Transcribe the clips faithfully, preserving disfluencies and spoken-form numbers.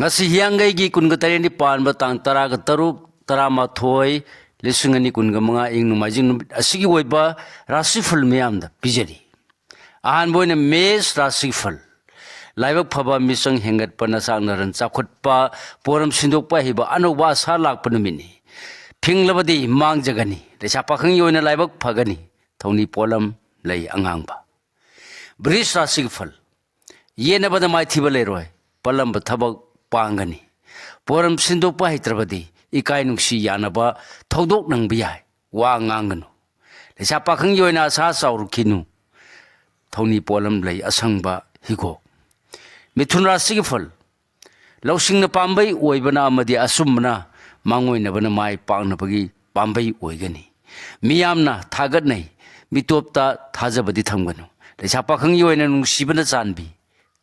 ꯉꯁꯤ ꯍꯤꯌꯥꯡꯒꯩꯒꯤ ꯀꯨꯟꯒ ꯇꯔꯦꯠꯅꯤ ꯄꯥꯟꯕ ꯇꯥꯡ ꯇꯔꯥꯒ ꯇꯔꯨꯛ, ꯇꯔꯥꯃꯥꯊꯣꯏ, ꯂꯤꯁꯤꯡ ꯑꯅꯤ ꯀꯨꯟꯒ ꯃꯉꯥ, ꯏꯪ ꯅꯣꯡꯃꯥꯏꯖꯤꯡ ꯅꯨꯃꯤꯠ ꯑꯁꯤꯒꯤ ꯑꯣꯏꯕ ꯔꯥꯁꯤꯐꯜ ꯃꯤꯌꯥꯝꯗ ꯄꯤꯖꯔꯤ꯫ ꯑꯍꯥꯟꯕ ꯑꯣꯏꯅ ꯃꯦꯁ ꯔꯥꯁꯤꯐꯜ꯫ ꯂꯥꯏꯕꯛ ꯐꯕ, ꯃꯤꯆꯪ ꯍꯦꯟꯒꯠꯄ, ꯅꯆꯥꯛ ꯅꯔꯟ ꯆꯥꯎꯈꯠꯄ, ꯄꯣꯔꯝ ꯁꯤꯟꯗꯣꯛꯄ ꯍꯩꯕ, ꯑꯅꯧꯕ ꯑꯁꯥ ꯂꯥꯛꯄ ꯅꯨꯃꯤꯠꯅꯤ꯫ ꯐꯤꯡꯂꯕꯗꯤ ꯃꯥꯡꯖꯒꯅꯤ꯫ ꯂꯩꯁꯥ ꯄꯥꯈꯪꯒꯤ ꯑꯣꯏꯅ ꯂꯥꯏꯕꯛ ꯐꯒꯅꯤ꯫ ꯊꯧꯅꯤ ꯄꯣꯠꯂꯝ ꯂꯩ ꯑꯉꯥꯡꯕ꯫ ꯕ꯭ꯔꯤꯖ ꯔꯥꯁꯤꯒꯤ ꯐꯜ꯫ ꯌꯦꯠꯅꯕꯗ ꯃꯥꯏꯊꯤꯕ ꯂꯩꯔꯣꯏ꯫ ꯄꯜꯂꯝꯕ ꯊꯕꯛ ꯄꯥꯡꯒꯅꯤ꯫ ꯄꯣꯔꯝ ꯁꯤꯟꯗꯣꯛꯄ ꯍꯩꯇ꯭ꯔꯕꯗꯤ ꯏꯀꯥꯏ ꯅꯨꯡꯁꯤ ꯌꯥꯅꯕ ꯊꯧꯗꯣꯛ ꯅꯪꯕ ꯌꯥꯏ꯫ ꯋꯥ ꯉꯥꯡꯒꯅꯨ꯫ ꯂꯩꯁꯥ ꯄꯥꯈꯪꯒꯤ ꯑꯣꯏꯅ ꯑꯁꯥ ꯆꯥꯎꯔꯛꯈꯤꯅꯨ꯫ ꯊꯧꯅꯤ ꯄꯣꯠꯂꯝ ꯂꯩ ꯑꯁꯪꯕ ꯍꯤꯒꯣꯛ꯫ ꯃꯤꯊꯨꯟ ꯔꯥꯁꯤꯒꯤ ꯐꯜ꯫ ꯂꯧꯁꯤꯡꯅ ꯄꯥꯝꯕꯩ ꯑꯣꯏꯕꯅ ꯑꯃꯗꯤ ꯑꯆꯨꯝꯕꯅ ꯃꯥꯡꯑꯣꯏꯅꯕꯅ ꯃꯥꯏ ꯄꯥꯛꯅꯕꯒꯤ ꯄꯥꯝꯕꯩ ꯑꯣꯏꯒꯅꯤ꯫ ꯃꯤꯌꯥꯝꯅ ꯊꯥꯒꯠꯅꯩ꯫ ꯃꯤꯇꯣꯞꯇ ꯊꯥꯖꯕꯗꯤ ꯊꯝꯒꯅꯨ꯫ ꯂꯩꯁꯥ ꯄꯥꯈꯪꯒꯤ ꯑꯣꯏꯅ ꯅꯨꯡꯁꯤꯕꯅ ꯆꯥꯟꯕꯤ꯫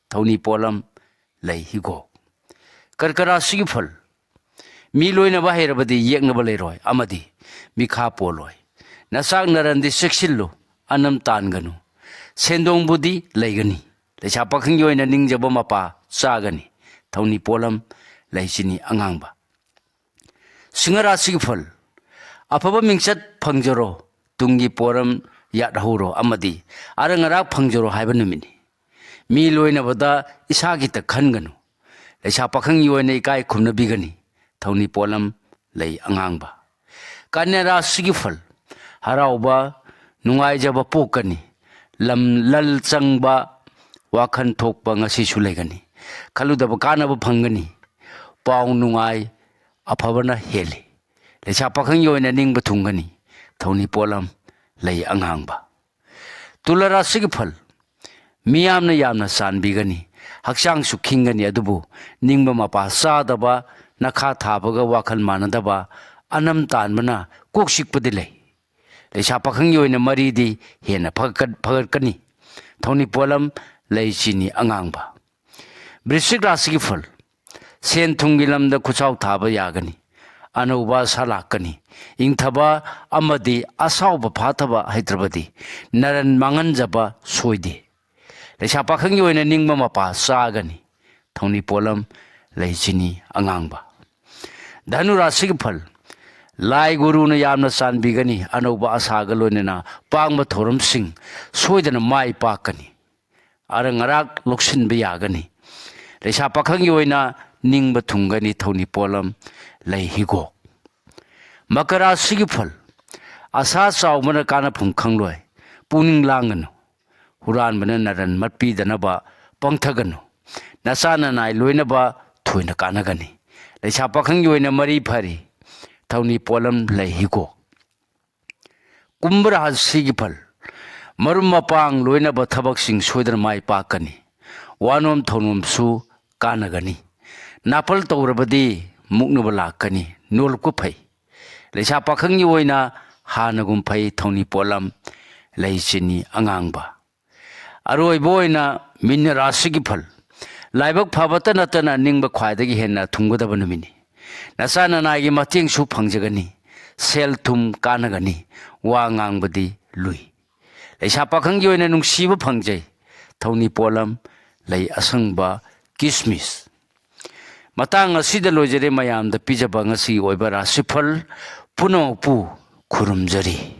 ꯊꯧꯅꯤ ꯄꯣꯠꯂꯝ ꯂꯩ ꯍꯤꯒꯣꯛ꯫ ꯀꯔꯀ ꯔꯥꯁꯤꯒꯤ ꯐꯜ꯫ ꯃꯤ ꯂꯣꯏꯅꯕ ꯍꯩꯔꯕꯗꯤ ꯌꯦꯛꯅꯕ ꯂꯩꯔꯣꯏ ꯑꯃꯗꯤ ꯃꯤꯈꯥ ꯄꯣꯜꯂꯣꯏ꯫ ꯅꯆꯥꯛ ꯅꯔꯟꯗꯤ ꯆꯦꯛꯁꯤꯜꯂꯨ, ꯑꯅꯝ ꯇꯥꯟꯒꯅꯨ꯫ ꯁꯦꯟꯗꯣꯡꯕꯨꯗꯤ ꯂꯩꯒꯅꯤ꯫ ꯂꯩꯁꯥ ꯄꯥꯈꯪꯒꯤ ꯑꯣꯏꯅ ꯅꯤꯡꯖꯕ ꯃꯄꯥ ꯆꯥꯒꯅꯤ꯫ ꯊꯧꯅꯤ ꯄꯣꯠꯂꯝ ꯂꯩ ꯆꯤꯅꯤ ꯑꯉꯥꯡꯕ꯫ ꯁꯤꯡꯍ ꯔꯥꯁꯤꯒꯤ ꯐꯜ꯫ ꯑꯐꯕ ꯃꯤꯡꯆꯠ ꯐꯪꯖꯔꯣ, ꯇꯨꯡꯒꯤ ꯄꯣꯔꯝ ꯌꯥꯠꯍꯧꯔꯣ ꯑꯃꯗꯤ ꯑꯔꯪ ꯑꯔꯥꯛ ꯐꯪꯖꯔꯣ ꯍꯥꯏꯕ ꯅꯨꯃꯤꯠꯅꯤ꯫ ꯃꯤ ꯂꯣꯏꯅꯕꯗ ꯏꯁꯥꯒꯤꯇ ꯈꯟꯒꯅꯨ꯫ ꯂꯩꯁꯥ ꯄꯥꯈꯪꯒꯤ ꯑꯣꯏꯅ ꯏꯀꯥꯏ ꯈꯨꯝꯅꯕꯤꯒꯅꯤ꯫ ꯊꯧꯅꯤ ꯄꯣꯠꯂꯝ ꯂꯩ ꯑꯉꯥꯡꯕ꯫ ꯀꯟꯌꯥ ꯔꯥꯁꯤꯒꯤ ꯐꯜ꯫ ꯍꯔꯥꯎꯕ, ꯅꯨꯡꯉꯥꯏꯖꯕ ꯄꯣꯛꯀꯅꯤ꯫ ꯂꯝ ꯂꯜ ꯆꯪꯕ, ꯋꯥꯈꯜ ꯊꯣꯛꯄ ꯉꯁꯤꯁꯨ ꯂꯩꯒꯅꯤ꯫ ꯈꯜꯂꯨꯗꯕ ꯀꯥꯟꯅꯕ ꯐꯪꯒꯅꯤ꯫ ꯄꯥꯎ ꯅꯨꯡꯉꯥꯏ ꯑꯐꯕꯅ ꯍꯦꯜꯂꯤ꯫ ꯂꯩꯁꯥ ꯄꯥꯈꯪꯒꯤ ꯑꯣꯏꯅ ꯅꯤꯡꯕ ꯊꯨꯡꯒꯅꯤ꯫ ꯊꯧꯅꯤ ꯄꯣꯠꯂꯝ ꯂꯩ ꯑꯉꯥꯡꯕ꯫ ꯇꯨꯂꯥ ꯔꯥꯁꯤꯒꯤ ꯐꯜ꯫ ꯃꯤꯌꯥꯝꯅ ꯌꯥꯝꯅ ꯆꯥꯟꯕꯤꯒꯅꯤ꯫ ꯍꯛꯆꯥꯡꯁꯨ ꯈꯤꯡꯒꯅꯤ, ꯑꯗꯨꯕꯨ ꯅꯤꯡꯕ ꯃꯄꯥ ꯆꯥꯗꯕ, ꯅꯈꯥ ꯊꯥꯕꯒ ꯋꯥꯈꯜ ꯃꯥꯟꯅꯗꯕ, ꯑꯅꯝ ꯇꯥꯟꯕꯅ ꯀꯣꯛ ꯆꯤꯛꯄꯗꯤ ꯂꯩ꯫ ꯂꯩꯁꯥ ꯄꯥꯈꯪꯒꯤ ꯑꯣꯏꯅ ꯃꯔꯤꯗꯤ ꯍꯦꯟꯅ ꯐꯒꯠ-, ꯐꯒꯠꯀꯅꯤ꯫ ꯊꯧꯅꯤ ꯄꯣꯠꯂꯝ ꯂꯩ ꯆꯤꯅꯤ ꯑꯉꯥꯡꯕ꯫ ꯕ꯭ꯔꯤꯁꯤꯛ ꯔꯥꯁꯤꯒꯤ ꯐꯜ꯫ ꯁꯦꯟ ꯊꯨꯝꯒꯤ ꯂꯝꯗ ꯈꯨꯠꯁꯥꯎ ꯊꯥꯕ ꯌꯥꯒꯅꯤ꯫ ꯑꯅꯧꯕ ꯑꯁꯥ ꯂꯥꯛꯀꯅꯤ꯫ ꯏꯪꯊꯕ ꯑꯃꯗꯤ ꯑꯁꯥꯎꯕ ꯐꯥꯊꯕ ꯍꯩꯇ꯭ꯔꯕꯗꯤ ꯅꯔꯟ ꯃꯥꯡꯍꯟꯖꯕ ꯁꯣꯏꯗꯦ꯫ ꯂꯩꯁꯥ ꯄꯥꯈꯪꯒꯤ ꯑꯣꯏꯅ ꯅꯤꯡꯕ ꯃꯄꯥ ꯆꯥꯒꯅꯤ꯫ ꯊꯧꯅꯤ ꯄꯣꯠꯂꯝ ꯂꯩ ꯆꯤꯅꯤ ꯑꯉꯥꯡꯕ꯫ ꯙꯅꯨ ꯔꯥꯁꯤꯒꯤ ꯐꯜ, ꯂꯥꯏ ꯒꯨꯔꯨꯅ ꯌꯥꯝꯅ ꯆꯥꯟꯕꯤꯒꯅꯤ꯫ ꯑꯅꯧꯕ ꯑꯁꯥꯒ ꯂꯣꯏꯅꯅ ꯄꯥꯡꯕ ꯊꯧꯔꯝꯁꯤꯡ ꯁꯣꯏꯗꯅ ꯃꯥꯏ ꯄꯥꯛꯀꯅꯤ꯫ ꯑꯔꯪ ꯑꯔꯥꯛ ꯂꯧꯁꯤꯟꯕ ꯌꯥꯒꯅꯤ꯫ ꯂꯩꯁꯥ ꯄꯥꯈꯪꯒꯤ ꯑꯣꯏꯅ ꯅꯤꯡꯕ ꯊꯨꯡꯒꯅꯤ꯫ ꯊꯧꯅꯤ ꯄꯣꯠꯂꯝ ꯂꯩ ꯍꯤꯒꯣꯛ꯫ ꯃꯀꯔꯥ ꯔꯥꯁꯤꯒꯤ ꯐꯜ, ꯑꯁꯥ ꯆꯥꯎꯕꯅ ꯀꯥꯟꯅꯐꯝ ꯈꯪꯂꯣꯏ꯫ ꯄꯨꯛꯅꯤꯡ ꯂꯥꯡꯒꯅꯨ꯫ ꯍꯨꯔꯥꯟꯕꯅ ꯅꯔꯟ ꯃꯠꯄꯤꯗꯅꯕ ꯄꯪꯊꯒꯅꯨ꯫ ꯅꯆꯥ ꯅꯅꯥꯏ ꯂꯣꯏꯅꯕ ꯊꯣꯏꯅ ꯀꯥꯟꯅꯒꯅꯤ꯫ ꯂꯩꯁꯥ ꯄꯥꯈꯪꯒꯤ ꯑꯣꯏꯅ ꯃꯔꯤ ꯐꯔꯤ꯫ ꯊꯧꯅꯤ ꯄꯣꯠꯂꯝ ꯂꯩ ꯍꯤꯒꯣꯛ꯫ ꯀꯨꯝꯚ ꯔꯥꯁꯤꯒꯤ ꯐꯜ, ꯃꯔꯨꯞ ꯃꯄꯥꯡ ꯂꯣꯏꯅꯕ ꯊꯕꯛꯁꯤꯡ ꯁꯣꯏꯗꯅ ꯃꯥꯏ ꯄꯥꯛꯀꯅꯤ꯫ ꯋꯥꯅꯣꯝ ꯊꯧꯅꯣꯝꯁꯨ ꯀꯥꯟꯅꯒꯅꯤ꯫ ꯅꯥꯄꯜ ꯇꯧꯔꯕꯗꯤ ꯃꯨꯛꯅꯕ ꯂꯥꯛꯀꯅꯤ꯫ ꯅꯣꯂꯨꯛꯄ ꯐꯩ꯫ ꯂꯩꯁꯥ ꯄꯥꯈꯪꯒꯤ ꯑꯣꯏꯅ ꯍꯥꯟꯅꯒꯨꯝ ꯐꯩ꯫ ꯊꯧꯅꯤ ꯄꯣꯠꯂꯝ ꯂꯩ ꯆꯤꯅꯤ ꯑꯉꯥꯡꯕ꯫ ꯑꯔꯣꯏꯕ ꯑꯣꯏꯅ ꯃꯤꯟ ꯔꯥꯁꯤꯒꯤ ꯐꯜ, ꯂꯥꯏꯕꯛ ꯐꯕꯇ ꯅꯠꯇꯅ ꯅꯤꯡꯕ ꯈ꯭ꯋꯥꯏꯗꯒꯤ ꯍꯦꯟꯅ ꯊꯨꯡꯒꯗꯕ ꯅꯨꯃꯤꯠꯅꯤ꯫ ꯅꯆꯥ ꯅꯅꯥꯏꯒꯤ ꯃꯇꯦꯡꯁꯨ ꯐꯪꯖꯒꯅꯤ꯫ ꯁꯦꯜ ꯊꯨꯝ ꯀꯥꯟꯅꯒꯅꯤ꯫ ꯋꯥ ꯉꯥꯡꯕꯗꯤ ꯂꯨꯏ꯫ ꯂꯩꯁꯥ ꯄꯥꯈꯪꯒꯤ ꯑꯣꯏꯅ ꯅꯨꯡꯁꯤꯕ ꯐꯪꯖꯩ꯫ ꯊꯧꯅꯤ ꯄꯣꯠꯂꯝ ꯂꯩ ꯑꯁꯪꯕ, ꯀꯤꯁꯃꯤꯁ꯫ ꯃꯇꯥꯡ ꯑꯁꯤꯗ ꯂꯣꯏꯖꯔꯦ ꯃꯌꯥꯝꯗ ꯄꯤꯖꯕ ꯉꯁꯤꯒꯤ ꯑꯣꯏꯕ ꯔꯥꯁꯤꯐꯜ ꯄꯨꯝꯅꯃꯛꯄꯨ ꯈꯨꯔꯨꯝꯖꯔꯤ꯫